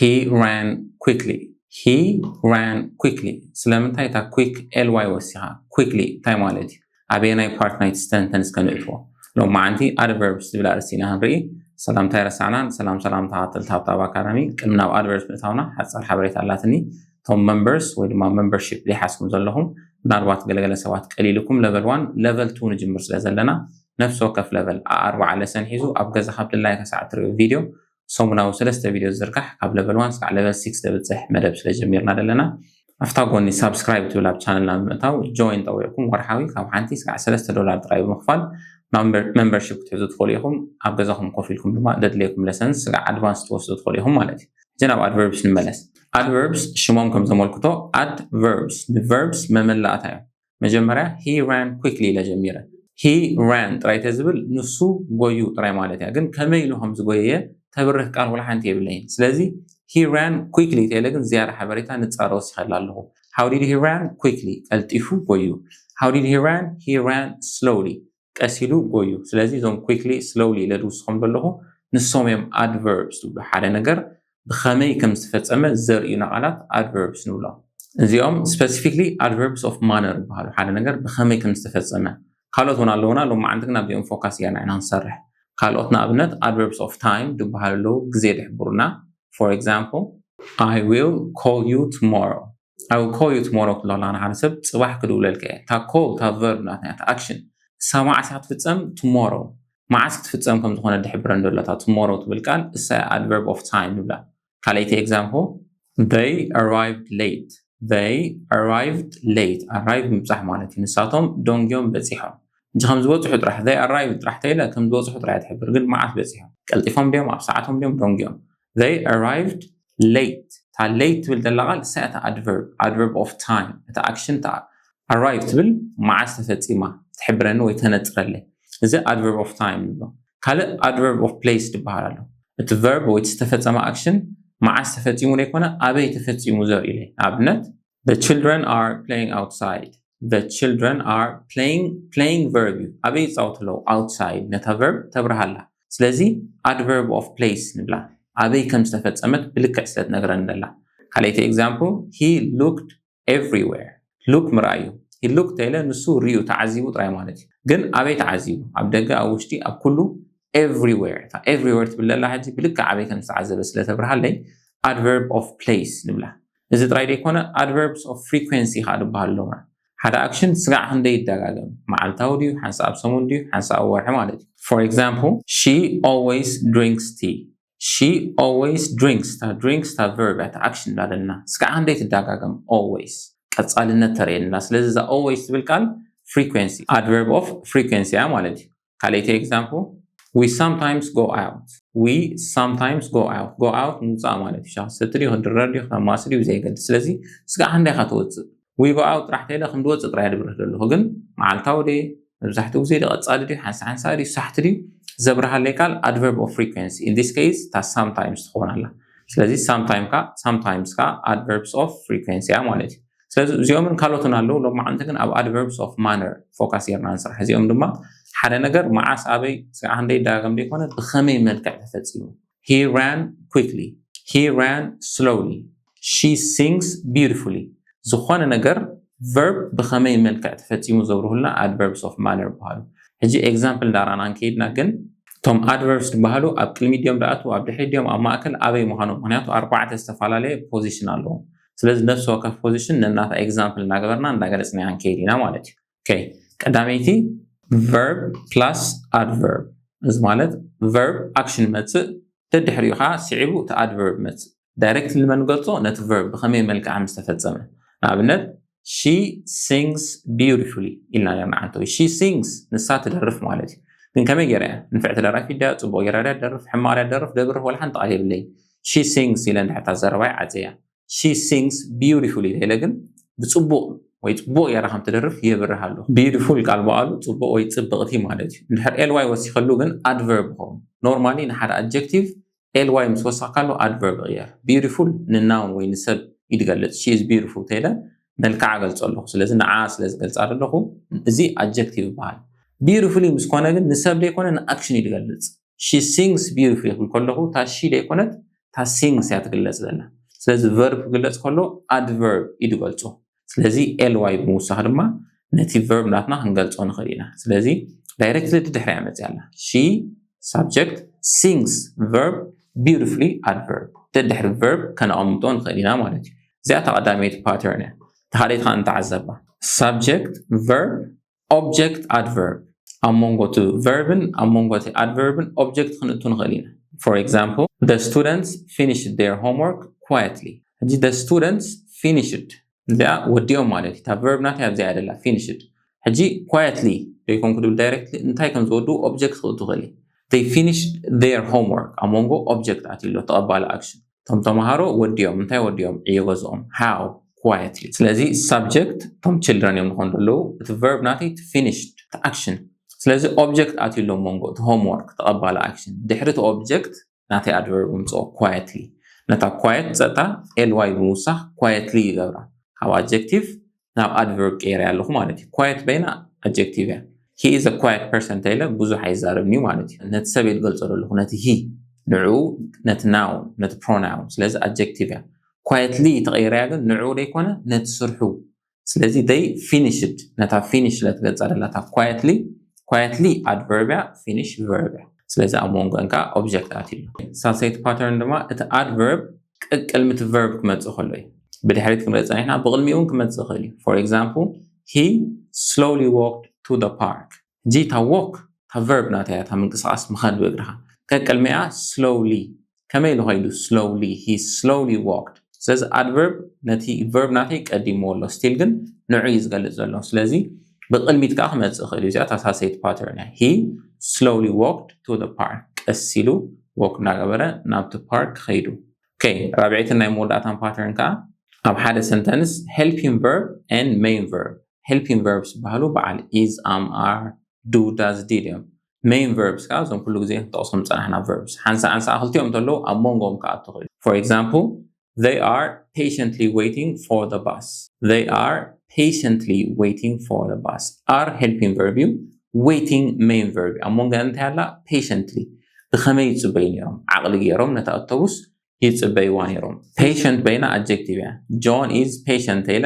He ran quickly. He ran quickly. ስለምንታይ እታ quick ly ወሲኻ? Quickly እንታይ ማለት እዩ? ኣበየናይ part ናይቲ sentence ከነእትዎ? ሎማዓንቲ adverbs ዝብል ኣርእስቲ ኢና ክንርኢ። ሰላምታ ኣይረሳዕናን። ሰላም ሰላም ተኸታተልቲ ሃብታብ ኣካዳሚ። ቅድሚ ናብ adverbs ምእታውና ሓፃር ሓበሬታ ኣላትኒ። እቶም members ወይ ድማ membership ዘይሓዝኩም ዘለኹም፣ ምናልባት ገለገለ ሰባት ቀሊልኩም level one፣ level two ንጅምር ስለ ዘለና፣ ነፍሲ ወከፍ level ኣርባዓ lesson ሒዙ ኣብ ገዛ ካብ ድላይካ ሰዓት ትሪኦ ቪድዮ፣ ሰሙናዊ ሰለስተ ቪድዮ ዝዝርጋሕ፣ ካብ level one ስካዕ level six ዘብፅሕ መደብ ስለ ጀሚርና ዘለና፣ ኣብታ ጎኒ subscribe ትብል ኣብ ቻነልና ብምእታው join ጠዊዕኩም ወርሓዊ ካብ ሓንቲ ስካዕ ሰለስተ ዶላር ጥራይ ብምኽፋል membership ክትሕዙ ትኽእሉ ኢኹም። ኣብ ገዛኹም ኮፍ ኢልኩም ድማ ደድልየኩም lesson ስጋዕ advance ትወስዱ ትኽእሉ ኢኹም ማለት እዩ። ሕጂ ናብ adverbs ንመለስ። Adverbs ሽሞም ከም ዘመልክቶ adverbs ንverbs መመላእታ እዮም። መጀመርያ he ran quickly ኢለ ጀሚረ። He ran ጥራይ ተዝብል ንሱ ጎዩ ጥራይ ማለት እያ። ግን ከመይ ኢሉ ከም ዝጎየየ ተብርህ ቃል ወላ ሓንቲ የብለይን። ስለዚ he ran quickly ተይለ ግን ዝያዳ ሓበሬታ ንፃረ ወሲኸላ ኣለኹ። How did he ran quickly? ቀልጢፉ ጎዩ። How did he ran? He ran slowly። ቀስ ኢሉ ጎዩ። ስለዚ እዞም quickly፣ slowly ኢለ ዝውስኾም ዘለኹ ንሶም እዮም adverbs ትብሉ። ሓደ ነገር ብኸመይ ከም ዝተፈጸመ ዘርእዩና ቃላት adverbs ንብሎም። እዚኦም specifically adverbs of manner ይበሃሉ። ሓደ ነገር ብኸመይ ከም ዝተፈጸመ። ካልኦት እውን ኣለውና። ሎማዓንቲ ግን ኣብዚኦም focus ጌርና ኢና ንሰርሕ። ካልኦት ንኣብነት adverbs of time ዝበሃሉ ኣለዉ፣ ግዜ ዝሕብሩና። For example, I will call you tomorrow. I will call you tomorrow ክብሎ ከለና ሓደ ሰብ ጽባሕ ክድውለልካ እየ። እታ call እታ verb ናትና እታ action ንሳ መዓስ እያ ክትፍጸም? Tomorrow። መዓስ ክትፍጸም ከም ዝኾነ ዝሕብረን ዘሎ እታ tomorrow ትብል ቃል እሳ እያ adverb of time ንብላ። ካልኣይቲ example, they arrived late. They arrived late. Arrive ምብጻሕ ማለት እዩ። ንሳቶም ደንጊዮም በጺሖም። እንጂ ከም ዝበጽሑ ጥራሕ፣ they arrived ጥራሕ ተይለ ከም ዝበጽሑ ጥራሕ እያ ትሕብር። ግን መዓስ በጺሖም? ቀልጢፎም ድዮም? ኣብ ሰዓቶም ድዮም? ደንጊዮም። They arrived late። እታ late ትብል ዘላ ቃል እሳ እያ እታ adverb፣ adverb of time። እታ action እታ arrive ትብል መዓስ ተፈጺማ ትሕብረኒ ወይ ተነጽረለይ። እዚ adverb of time ንብሎ። ካልእ adverb of place ዝበሃል ኣሎ። እቲ verb ወይ እቲ ዝተፈጸመ action መዓስ ተፈጺሙ ዘይኮነ ኣበይ ተፈጺሙ ዘርእዩለይ። ንኣብነት, the children are playing outside. The children are playing, playing verb እዩ። ኣበይ ይጻወቱ ኣለዉ? Outside። ነታ verb ተብርሃላ። ስለዚ adverb of place ንብላ። ኣበይ ከም ዝተፈጸመት ብልክዕ ስለ ትነግረኒ ዘላ። ካልኣይቲ example, he looked everywhere። Look ምርኣይ እዩ። He looked ተይለ ንሱ ሪኡ ተዓዚቡ ጥራይ ማለት እዩ። ግን ኣበይ ተዓዚቡ? ኣብ ደገ፣ ኣብ ውሽጢ፣ ኣብ ኩሉ? Everywhere። እታ everywhere ትብል ዘላ ሕጂ ብልክዕ ኣበይ ከም ዝተዓዘበ ስለ ተብርሃለይ adverb of place ንብላ። እዚ ጥራይ ዘይኮነ adverbs of frequency ከዓ ዝበሃሉ ኣለውና። ሓደ action ስጋዕ ክንደይ ይደጋገም? መዓልታዊ ድዩ? ሓንሳእ ኣብ ሰሙን ድዩ? ሓንሳእ ኣብ ወርሒ ማለት እዩ። For example, she always drinks tea። She always drinks። እታ drinks እታ verb እያ፣ እታ action እንዳለና ስጋዕ ክንደይ ትደጋገም? Always። ቀጻልነት ተርእየና። ስለዚ እዛ always ትብል ቃል frequency፣ adverb of frequency እያ ማለት እዩ። ካልኣይቲ example, we sometimes go out። We sometimes go out። Go out ምውጻእ ማለት እዩ። ሻሂ ክትሰቲ ድዩ፣ ክትድረር ድዩ፣ ክተማሲ ድዩ፣ ብዘየገድስ። ስለዚ ስጋዕ ክንደይ ኢኻ ትወጽእ? We go out ጥራሕ ተይለ ከም ዝወጽእ ጥራይ ድብርህ ዘለኹ። ግን መዓልታዊ ድዩ፣ መብዛሕትኡ ግዜ ድዩ፣ ቀጻሊ ድዩ፣ ሓንሳ ሓንሳ ድዩ፣ ሳሕቲ ድዩ፣ ዘብርሃለይ ቃል adverb of frequency። In this case እታ sometimes ትኸውን ኣላ። ስለዚ sometime ካ፣ sometimes ካ adverbs of frequency እያ ማለት እዩ። ስለዚ እዚኦምን ካልኦትን ኣለዉ። ሎማዓንቲ ግን ኣብ adverbs of manner focus ጌርና ንስራሕ። እዚኦም ድማ ሓደ ነገር መዓስ፣ ኣበይ፣ ስጋዕ ክንደይ ይደጋገም ዘይኮነ ብኸመይ መልክዕ ተፈጺሙ። He ran quickly። He ran slowly። She sings beautifully። ዝኾነ ነገር verb ብኸመይ መልክዕ ተፈጺሙ ዘብርሁልና adverbs of manner ይበሃሉ። ሕጂ example እንዳራና እንከይድና ግን እቶም adverbs ዝበሃሉ ኣብ ቅድሚት ድዮም ዝኣትዉ፣ ኣብ ድሕሪት ድዮም፣ ኣብ ማእከል፣ ኣበይ ምዃኖም? ምኽንያቱ ኣርባዕተ ዝተፈላለየ position ኣለዎም። ስለዚ ነፍሲ ወከፍ position ነናታ example እናገበርና እንዳገለጽናያ ክንከይድ ኢና ማለት እዩ። Okay፣ ቀዳመይቲ verb plus adverb። እዚ ማለት verb action መጽእ፣ ደድሕሪኡ ከዓ ስዒቡ እቲ adverb መጽእ። Directly ንመን ንገልጾ? ነቲ verb ብኸመይ መልክዕ ከም ዝተፈጸመ። ንኣብነት she sings beautifully ኢልና ኔርና ዓንተዊ። She sings ንሳ ትደርፍ ማለት እዩ። ግን ከመይ ገይራ እያ? ንፍዕቲ ደራፊት ድያ? ጽቡቕ ገይራ ድያ ትደርፍ? ሕማቕ ድያ ትደርፍ? ደብርህ ወላ ሓንቲ ቃል የብለይን። She sings ኢለ እንድሕር እታ ዘረባይ ዓጽያ። She sings beautifully ኢለ ግን ብጽቡቕ ወይ ጽቡቕ ገይራ ከም ትደርፍ የብርህ ኣለኹ። Beautiful ቃል በቓሉ ጽቡቕ ወይ ጽብቕቲ ማለት እዩ። እንድሕር ly ወሲኸሉ ግን adverb ይኸውን። Normally ንሓደ adjective ly ምስ ወሰኽካሉ adverb ይቕየር። Beautiful ን noun ወይ ንሰብ እዩ ዝገልጽ። She is beautiful ተይለ መልክዓ ገልጾ ኣለኹ። ስለዚ ንዓ ስለ ዝገልጻ ዘለኹ እዚ adjective ይበሃል። Beautifully ምስ ኮነ ግን ንሰብ ዘይኮነ ንኣክሽን እዩ ዝገልጽ። She sings beautifully ክብል ከለኹ እታ she ዘይኮነት እታ sings እያ ትግለጽ ዘላ። ስለዚ verb ክግለጽ ከሎ adverb እዩ ዝገልጾ። ስለዚ ly ብምውሳኽ ድማ ነቲ verb ናትና ክንገልጾ ንኽእል ኢና። ስለዚ directly ድድሕሪያ መጽያ ኣላ። She subject, sings verb, beautifully adverb። ደድሕሪ verb ከነቐምጦ ንኽእል ኢና ማለት እዩ። እዚኣ እታ ቀዳመይቲ pattern እያ። እታ ካልኣይቲ ከዓ ንተዓዘባ። Subject, verb, object, adverb። ኣብ መንጎ እቲ verb ን ኣብ መንጎ እቲ adverb ን object ክንእቱ ንኽእል ኢና። For example, the students finished their homework quietly. ሕጂ the students finished እዚኣ ወዲኦም ማለት እዩ። እታ verb ናተይ ኣብዚኣ እያ ደላ፣ finished። ሕጂ quietly ደይኮን ክብል directly እንታይ ከም ዝወድኡ object ክእቱ ክእል እዩ። They finished their homework ኣብ መንጎ object ኣትዩ ኣሎ ተቐባሊ action። እቶም ተምሃሮ ወዲኦም እንታይ ወዲኦም ዕዮ ገዝኦም how quietly። ስለዚ subject እቶም children እዮም ዝኾኑ ዘለዉ። እቲ verb ናተይ እቲ finished እቲ action። ስለዚ object ኣትዩ ኣሎ መንጎ እቲ homework ተቐባሊ action። ድሕሪ እቲ object ናተይ adverb ምጽኦ quietly። ነታ quiet ጸጥታ ly ብምውሳኽ quietly ይገብራ። ካብ adjective ናብ adverb ቀይረ ኣለኹ ማለት እዩ። Quiet በይና adjective እያ። He is a quiet person ተይለ ብዙሕ ኣይዛረብን እዩ ማለት እዩ። ነቲ ሰብ እየ ዝገልጾ ዘለኹ፣ ነቲ he፣ ንዕኡ፣ ነቲ noun፣ ነቲ pronoun። ስለዚ adjective እያ። Quietly ተቐይረያ ግን ንዕኡ ደይኮነ ነቲ ስርሑ። ስለዚ they finished፣ ነታ finish ለትገልጻ ደላ እታ quietly፣ quietly adverb እያ፣ finish verb እያ። ስለዚ ኣብ መንጎ እንካ object ኣትዩ ኣሎ። ሳልሰይቲ pattern ድማ እቲ adverb ቀቅድሚ እቲ verb ክመጽእ ከሎ እዩ። ብድሕሪት ክንርኢ ጸኒሕና ብቕድሚኡ እውን ክመጽእ ይኽእል እዩ። For example, he slowly walked to the park። ሕጂ እታ walk እታ verb ናተይ እያ፣ እታ ምንቅስቓስ ምኻድ ብእግርኻ። ቀቅድሚኣ slowly ከመይ ኢሉ ኸይዱ? Slowly, he slowly walked። ስለዚ adverb ነቲ verb ናተይ ቀዲምዎ ኣሎ፣ still ግን ንዑ እዩ ዝገልጽ ዘሎ። ስለዚ ብቕድሚት ከዓ ክመጽእ ይኽእል እዩ። እዚኣ እታ ሳልሰይቲ pattern እያ። He slowly walked to the park። ቀስ ኢሉ walk እናገበረ ናብቲ park ከይዱ። Okay፣ ራብዐይትን ናይ መወዳእታን pattern ከዓ ኣብ ሓደ sentence helping verb and main verb። Helping verbs ዝበሃሉ በዓል is፣ am፣ are፣ do፣ does፣ did እዮም። Main verbs ከዓ እዞም ኩሉ ግዜ ክንጠቕሶም ዝጸናሕና verbs። ሓንሳእ ሓንሳእ ክልቲኦም እንተለዉ ኣብ መንጎኦም ክኣቱ ይኽእል። For example, they are patiently waiting for the bus። They are patiently waiting for the bus። Are helping verb እዩ። Waiting main verb እዩ። ኣብ መንጎ እንታይ ኣላ? Patiently። ብኸመይ ይጽበዩ ነይሮም? ዓቕሊ ገይሮም ነታ ኣውቶቡስ ይጽበይዋ ነይሮም። Patient በይና adjective እያ። John is patient ተይለ፣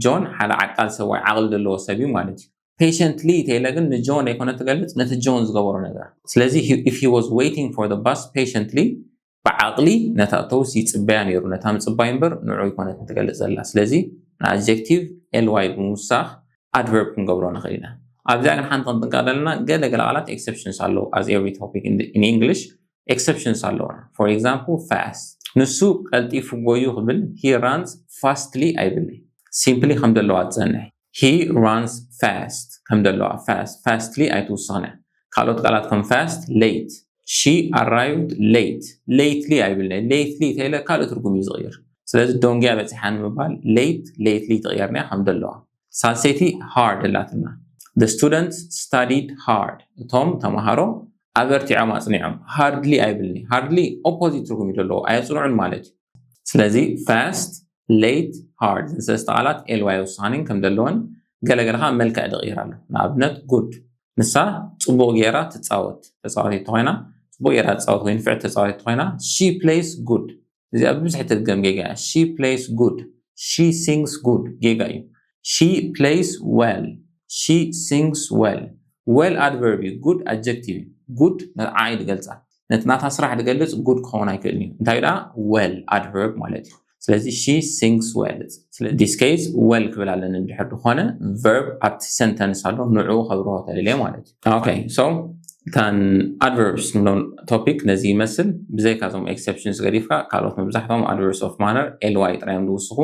ጆን ሓደ ዓቃል ሰብኣይ ዓቕሊ ዘለዎ ሰብ እዩ ማለት እዩ። Patiently ተይለ ግን ንጆን ኣይኮነ ትገልጽ፣ ነቲ ጆን ዝገበሮ ነገር። ስለዚ he- if he was waiting for the bus patiently፣ ብዓቕሊ ነታ ኣውቶቡስ ይጽበያ ነይሩ። ነታ ምጽባይ እምበር ንዑ ኣይኮነትን ትገልጽ ዘላ። ስለዚ ን adjective ly ብምውሳኽ adverb ክንገብሮ ንኽእል ኢና። ኣብዚኣ ግን ሓንቲ ክንጥንቀቕ ዘለና፣ ገለ ገለ ቃላት exceptions ኣለዉ። As every topic in, the, in English exceptions ኣለዉና። For example, fast። ንሱ ቀልጢፉ ጎዩ ክብል he runs fastly ኣይብልን። Simply ከም ዘለዋ ትጸንሕ። He runs fast ከም ዘለዋ፣ fast፣ fastly ኣይትውስኽን እያ። ካልኦት ቃላት ከም fast፣ late። She arrived late። Lately ኣይብልን። Lately ተይለ ካልእ ትርጉም እዩ ዝቕይር። ስለዚ ደንጉያ በጺሓ ንምባል late፣ lately ትቕየርና ከም ዘለዋ። ሳልሰይቲ hard ኣላትና። The students studied hard። እቶም ተምሃሮ ኣበርቲዖም ኣጽኒዖም። Hardly ኣይብልን። Hardly opposite ትርጉም እዩ ዘለዎ፣ ኣየጽንዑን ማለት እዩ። ስለዚ fast፣ late፣ hard፣ እዘን ሰለስተ ቃላት ly ኣይውስኻንን ከም ዘለወን ገለገለ ከዓ መልክዕ ድቕይር ኣሎ። ንኣብነት good፣ ንሳ ጽቡቕ ጌራ ትጻወት፣ ተጻዋቲት ተኾይና፣ ጽቡቕ ጌራ ትጻወት ወይ ንፍዕቲ ተጻዋቲት ተኾይና፣ she plays good። እዚኣ ብብዝሒ ትድገም ጌጋ እያ። She plays good። She sings good ጌጋ እዩ። She plays well። She sings well። Well adverb እዩ። Good adjective እዩ። Good ንዓይ ድገልጻ፣ ነቲ ናታ ስራሕ ድገልጽ good ክኸውን ኣይክእልን እዩ። እንታይ ደኣ? Well adverb ማለት እዩ። ስለዚ she sings well። This case well ክብል ኣለኒ እንድሕር ዝኾነ verb ኣብቲ sentence ኣሎ፣ ንዕኡ ከብርሆ ተደልየ ማለት እዩ። Okay, so እታን adverbs ንብሎም topic ነዚ ይመስል። ብዘይካ እዞም exceptions ገዲፍካ ካልኦት መብዛሕትኦም adverbs of manner ly ጥራይ እዮም ዝውስኹ።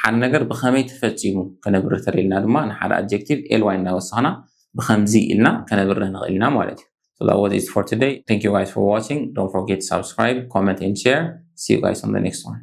ሓደ ነገር ብኸመይ ተፈጺሙ ከነብርህ ተደሊና ድማ ንሓደ adjective ly እናወሰኽና ብኸምዚ ኢልና ከነብርህ ንኽእል ኢና ማለት እዩ። So that was it for today. Thank you guys for watching. Don't forget to subscribe, comment and share. See you guys on the next one.